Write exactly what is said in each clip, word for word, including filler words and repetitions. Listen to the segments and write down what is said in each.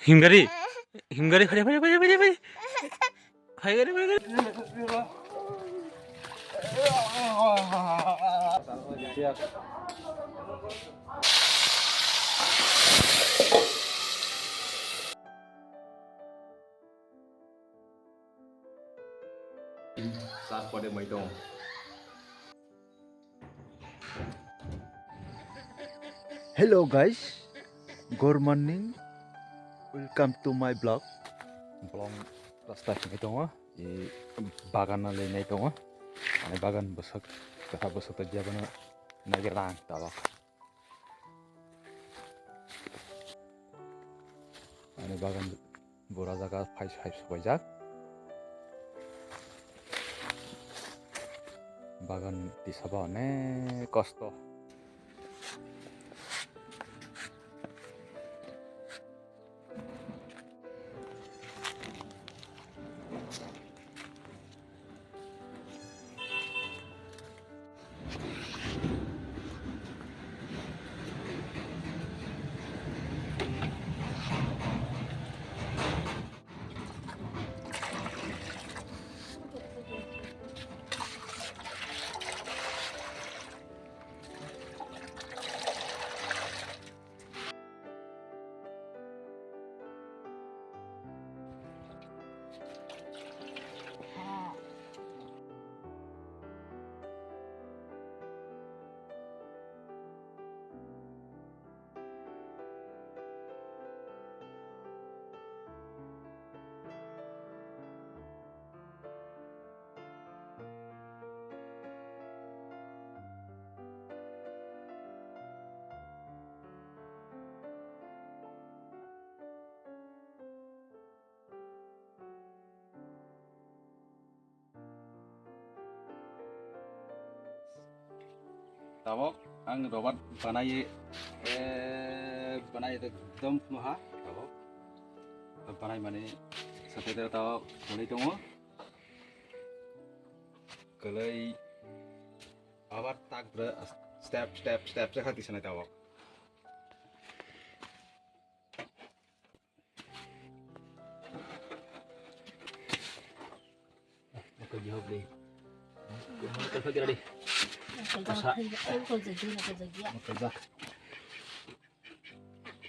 Himgari, himgari, phai, phai, phai, phai, phai. Phai gari, phai gari. Sar pore mai tong. Hello guys, good morning, welcome to my vlog. Bolong rasta hinwi tongo, i bagan no leinai tongo, ani bagan bwswk, kwthap bwswk tei jabana naiwi lang tabok. Ani bagan bura jaga phai phai subaijak. Bagan tisaba onek kosto. Tabok ang robot banai, eh, banai ekdom phunu ha tabok. Banai mani sathai tabok phunui tongo. Kwlai abar tak bwrwi step, step, step se kha tisanai tabok.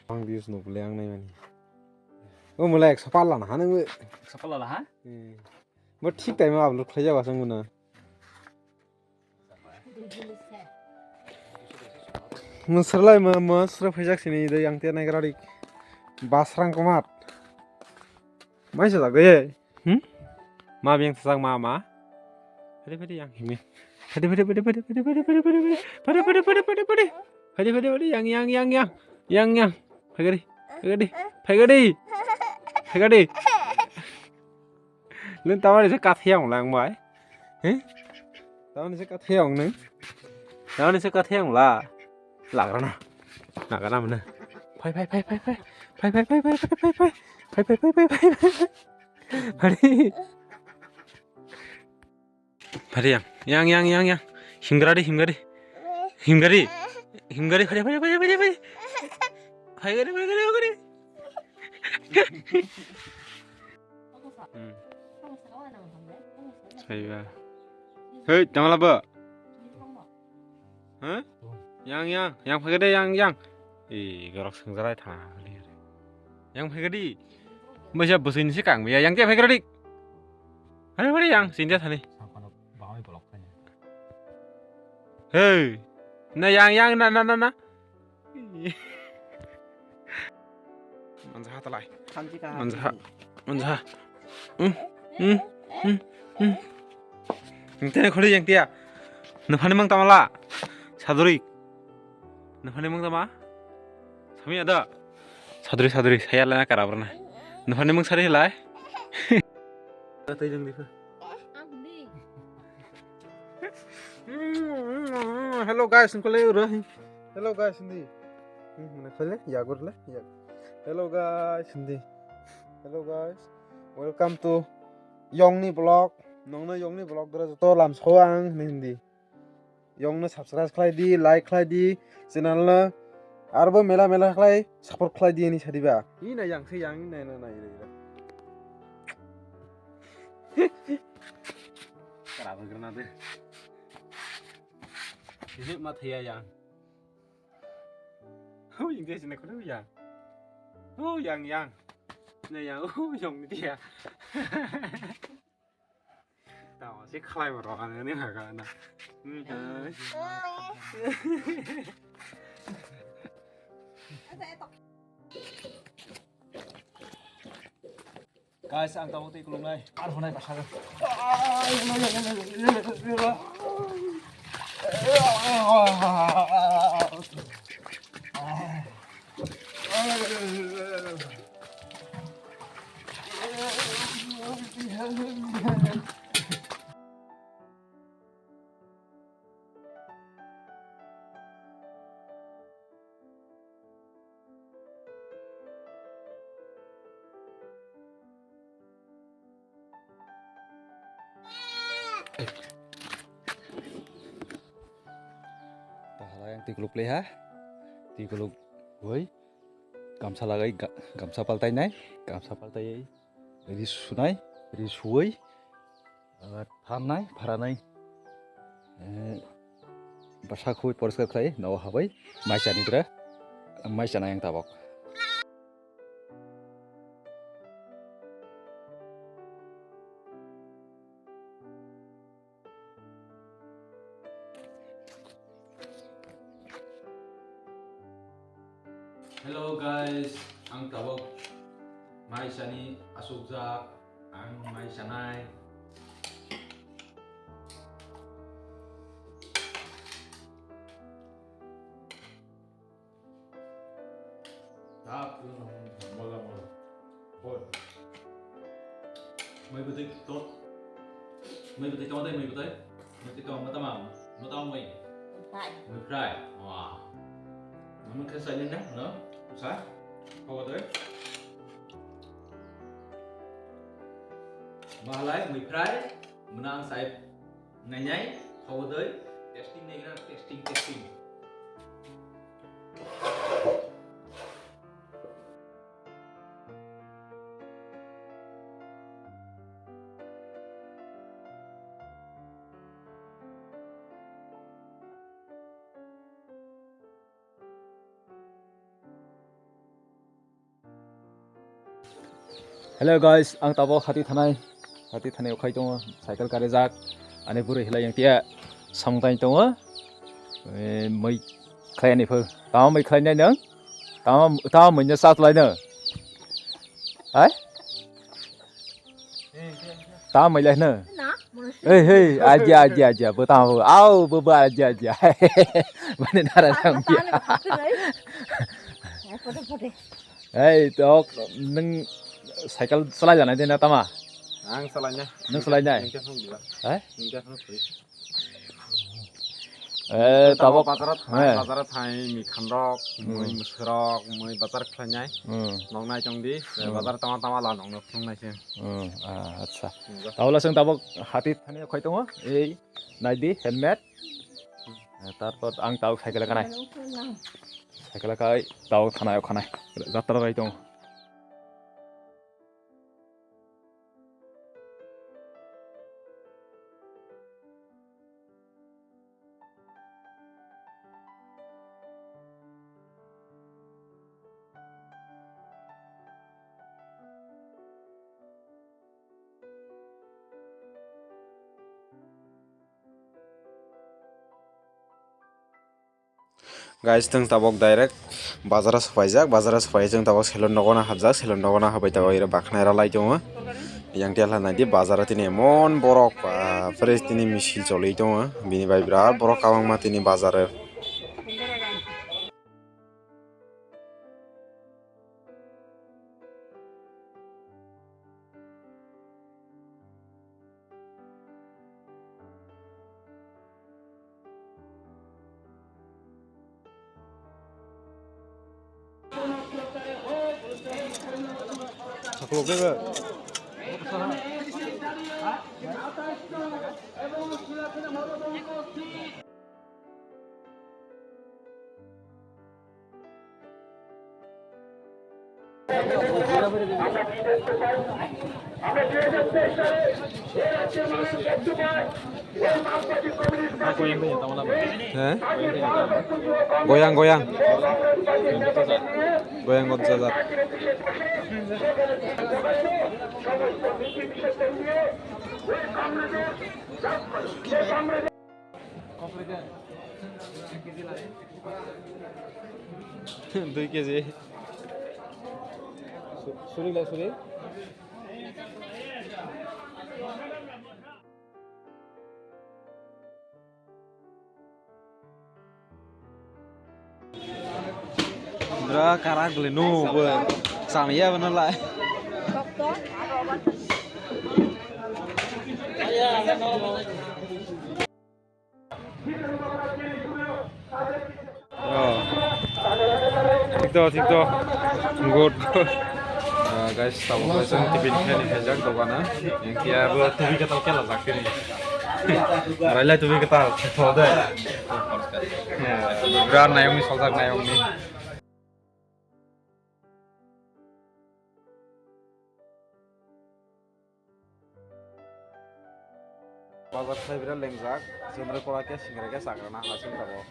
Ang views nuk le ang nai mani. O mulai ekso palla na ha nang. Ekso palla na ha? Hmm. Bo thik time upload khlai jaba song na. Mwsrwlai ma, mwsrw phaijak sini de yang tiya naigra rik. Basrang komat. Mai sajak de. Hmm? Ma beng sajak ma, ma. Phede, phede, yang himi. Phede, phede, phede. Phede, phede, phede, yang, yang, yang, yang. Yang, yang. Phaigadi. Phaigadi. Phaigadi. Phaigadi. Nwng tamani se kathayang wngla ang bai? He? Tamani se kathayang nwng? Tamani se kathayang wngla? Lagrana. Nagana mano. Phai, phai, phai, phai, phai. Phai, phai, phai, phai, phai, phai, phai. Phai, phai, phai, phai, phai, phai. Phari. Phari yang. Yang, yang, yang, yang. Himgari, himgari. Himgari. Himgari, phari, phari, phari, phari, phari. Phai gari, phai gari, phai gari. Hmm. Saiba. Hei, tangla ba. Hah? Yang, yang, yang phai gari, yang, yang. Ih, gorok sengjarai thang. Yang phai gari. Masa bwswini se kang ya, yang te phai gari. Hari hari yang, sinja thani. Hei. Na yang, yang, na, na, na, na. Manjaha talai. Manjaha. Manjaha. Hmm. Hmm. Hmm. Hmm. Tene khori yang tia. Nufani mang tamala. Saduri. Nufani mang tama. Sami ada. Saduri, saduri, saya lana karabrana. Nufani mang sari lai. Tei jeng dipa. Hello guys, nukole ura. Hello guys, hindi. Hmm, mana khole? Yagur le? Yag. Hello guys, hindi. Hello guys. Welcome to Yongni vlog. Nongno Yongni vlog dora joto lamsao ang hindi. Yongno subscribe khlai di, like khlai di, channel no Arbo mela mela khlai support khlai di hinwi sadi ba. Hi nai yang se yang nai nai nai nai. Kara bo grana de. Ini ma thaya yang. Hu yang de sini kudu yang. Hu yang yang. Nai yang hu yang ni dia. Tamo se khlai bo rok ani ni haga na. Hmm, hai. Guys, ang tabuk twi kulumnai. Ar hunai basa. Tahala yang twi kuluk le ha, twi kuluk oi, gamsa lagai, ga-, gamsa paltai nai, gamsa paltai oi, ri sunai, ri suoi, ah, pharnai, pharanai, eh, bwsa khui poriskar khlai, nogo habai, mai chani gra, mai chanai ang tabok. Hello guys, ang tabok mai sani asukjak, ang mai sanai. Tap, mola, mola. Hoi. Mui bwtwi to-, mui bwtwi tong dai, mui bwtwi. Mui bwtwi tong, mata ma, mata mui. Fry. Mui fry. Wah. Mui khe sai nang, no? Sa? Kau dai. Mahalai, mui fry. Muna ang sai nainai, khawi doi, testing nai gra, testing, testing. Hello guys, ang tabok hati thanai, hati thanai ukhai tongo, cycle karijak, ani bwrwi hilai yang tia samung tang tongo, eh, mui khlai ani pho, tamo mui khlai nai nang, tamo, tamo mui no chat lai nang, hai? Ta mai lai na. Na, mano sih. Hei, hei, aja, aja, aja, bo ta bo. Au, bo, bo, aja, aja. Mane nara Sa-, jang sa-, dia. Sa-, sa-, sa-, eh, photo, photo. Hei, tok, nung cycle salai jana de na tama? Ang salai na. Nung salai na? Nung kya hung gila. Hei? Nung kya hung gila. Eh, tabok, tabok bazar thang, eh, bazar thang, mui khanrok, mui, hmm, mwswrok, mui bazar khlainai. Hmm. Nok nai tong di, eh, hmm, bazar tama tama la nok no phunuk nai se. Hmm, ah, acha. Hmm, ja. Tabok la chwng tabok hati thani khoi tongo, ei, nai di, helmet. Hmm. Eh, tarpor ang tabok cycle kanai. Cycle kai, tabok thanai khanai. Jatra rai tongo. Guys, chwng tabok direct bazar o swpaijak, bazar o swpai chwng tabok selon nogo no hapjak, selon nogo no habai tabok iro bakhnai rwlai tongo. Yang tiya khe naidi bazar o tini emon borok, bapre, tini misil choli tongo, bini bai birat borok kwbangma tini bazar o. হ্যাঁ? Goyang, goyang. Goyang, goyang. Dui kg. Su-, suri la suri. Bra karak le no bo. Samya bana lai. Oh. Thik to, thik to. Good, good. Ah, guys, tamo kaisa tiffin khe ni khaijak dogana. Yang kia bo tubi katal kela jak tini. Arai lai tubi katal khe tho de. Bra nayong ni soljak nayong ni. Bazar khlai bira lengjak, chwngno kora khe singra khe chakrana hala chwng tabuk.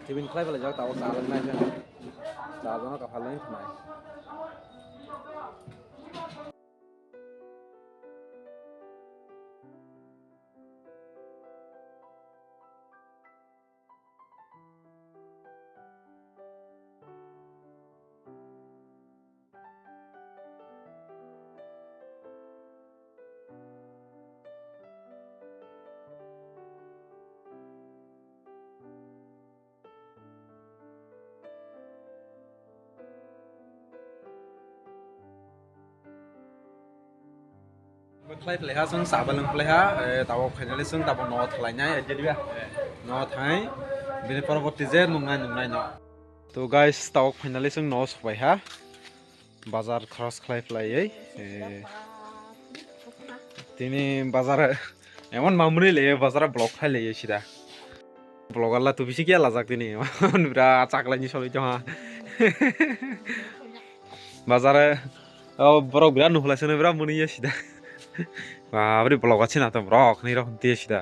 Tibin khlai belai jak tabuk cha loinai chwng. Cha jono kaphal loinai thanai. Khlai phlai ha, chwng chaba lwng phlai ha, eh, tabuk finally chwng tabuk no thalai nai, eh, no thai, bini poroborti je nungnai nungnai no. To guys, tabuk finally chwng no sopai ha, bazar cross khlai phlai ei, eh, tini bazar emon mamri le bazar block khlai le sida. Vlogger la tubisi kiya lajak tini. Bira chaklaini soloi tongha. Bazar o borok bira nuhulai sene bira muni ya sida. Ba abri vlog achina to borok ni rok tiya sida.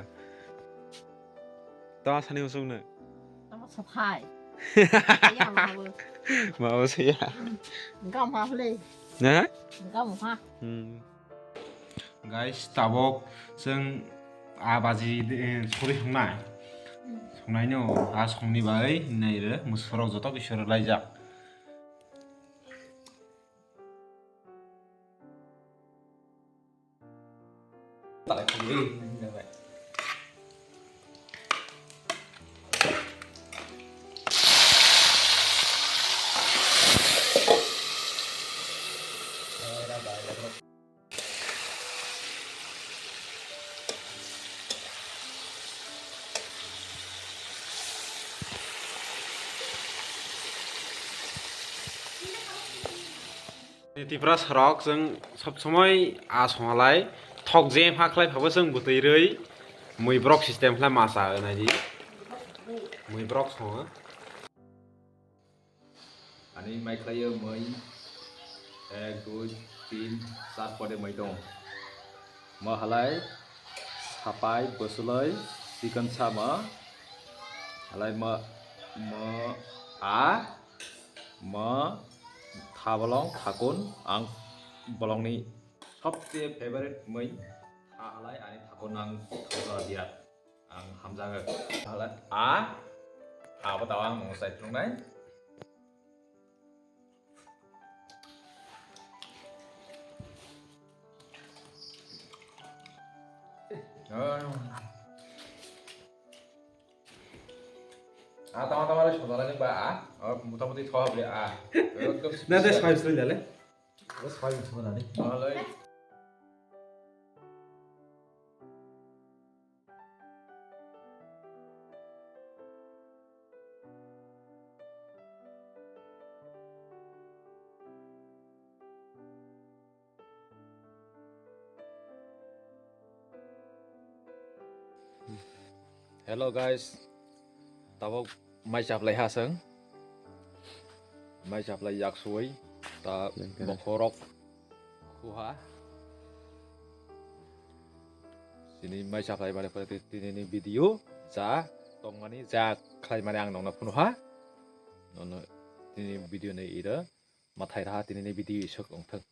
To asani usung ne. Tamo sokhai. Iya, mabu. Mabu siya. Gam ha hle. Ne? Gam ha. Hmm. Guys, tabuk chwng a baji, eh, sori thwngnai. Thwngnaino a songni bai nai re, mwswrok joto kisa rwlaijak. Tiprasa rok chwng sob somoi a songalai thok je pha khlai phabo chwng bwtwi rwi mui brok system khlai ma cha nai di mui brok songo. Ani mai khlaio mui ek, dui, tin, char pore mui tong. Mo halai sapai, bwswlwi, chikon sama. Halai mo, mo a, mo thabolong, thakun, ang bolongni sobse favorite mui. Tha halai ani thakun ang thokra diya. Ang hamjago. Hala, a, abo tao ang nung sai thungnai. A tama tama le sodara ni ba a. O muta muti tho bre a. Ekdom na de spicy. Sai soi dale. Bos pai sodara ni. Alai. Hello guys, tabok mai chaplai ha chwng. Mai chaplai yak suwi ta Lengkara. Bokhorok khuha. Sini mai chaplai mani pore ti-, tinini video ja tongmani ja khlaimani ang nongna phunu ha. Nono tini video ni ira mathai raha tinini video isok ongthang.